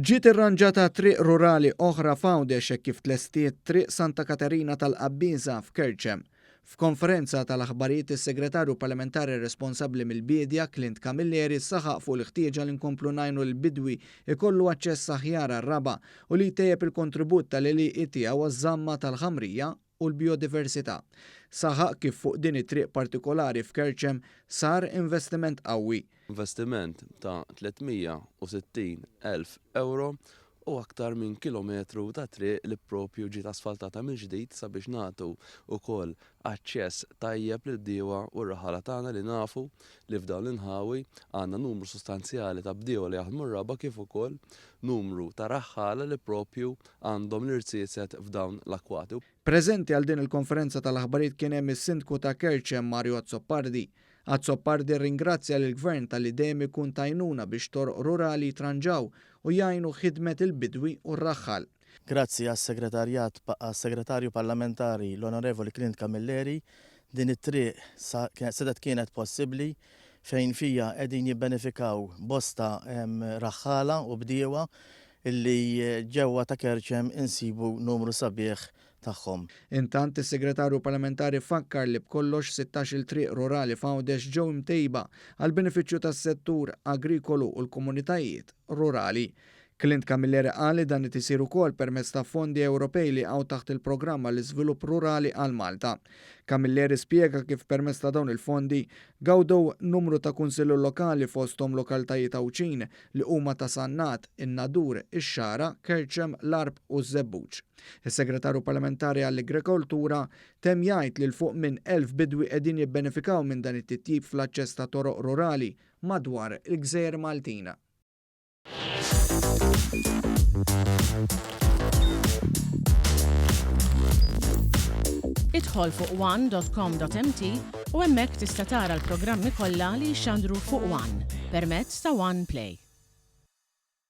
Ġiet irranġata triq rurali oħra f'Għawdex hekk kif tlestiet Triq Santa Katerina tal-Qabbiża f'Kerċem. F'konferenza tal-aħbarijiet is-Segretarju Parlamentari responsabbli mill-Biedja, Clint Camilleri saħaq fuq il-ħtieġa li nkomplu ngħinu lill-bidwi jkollu aċċess aħjar għar-raba' u li jtejjeb il-kontribut tal-għelieqi tiegħu għaż-żamma tal-ħamrija u l-bijodiversità. Saħaq kif fuq din it-triq partikolari f'Kerċem sar investiment qawwi. Investiment ta' 360 elf ewro u aktar minn kilometru ta' triq li proprju ġiet asfaltata mill-ġdid sabiex nagħtu wkoll aċċess tajjeb lill-bdiewa u r-raħala tagħna li nafu li f'dawn l-inħawi għandna numru sostanzjali ta' bdiewa li jaħdmu r-raba' kif ukoll numru ta' raħħala li proprju għandhom l-irziezet f'dawn l-akkwati. Preżenti għal din il-konferenza tal-aħbarijiet kien hemm is-Sindku ta' Kerċem Mario Azzopardi. Azzopardi rringrazzja lill-Gvern talli dejjem ikun t'għajnuna biex toroq rurali jitranġaw u jgħinu ħidmet il-bidwi u r-raħħal. Grazzi għas-Segretarjat għas-Segretarju Parlamentari l-Onorevoli Clint Camilleri din it-triq setgħet kienet possibbli fejn fiha qegħdin jibbenefikaw bosta raħħala u bdiewa illi ġewwa ta' Kerċem insibu numru sabiħ tagħhom. Intant, is-Segretarju Parlamentari fakkar li b'kollox sittax-il triq rurali f'Għawdex ġew imtejba għall-benefiċċju tas-settur agrikolu u l-komunitajiet rurali. Clint Camilleri qal li dan qed isir ukoll permezz ta' fondi Ewropej li jaqgħu taħt il-programm għall-iżvilupp rurali għal Malta. Camilleri spjega kif permezz ta' dawn il-fondi gawdew numru ta' kunsilli lokali fosthom lokalitajiet Għawdxin li huma ta' Sannat, in-Nadur, ix-Xagħra, Kerċem, l-Għarb u ż-Żebbuġ. Is-Segretarju Parlamentari għall-Agrikoltura temm jgħid li 'l fuq minn 1,000 bidwi qegħdin jibbenefikaw minn dan it-titjib fl-aċċess ta' toroq rurali madwar il-gżejjer Maltin. Idħol fuq one.com.mt u hemmhekk tista' tara l-programmi kollha li jixxandru fuq One permezz ta' One Play.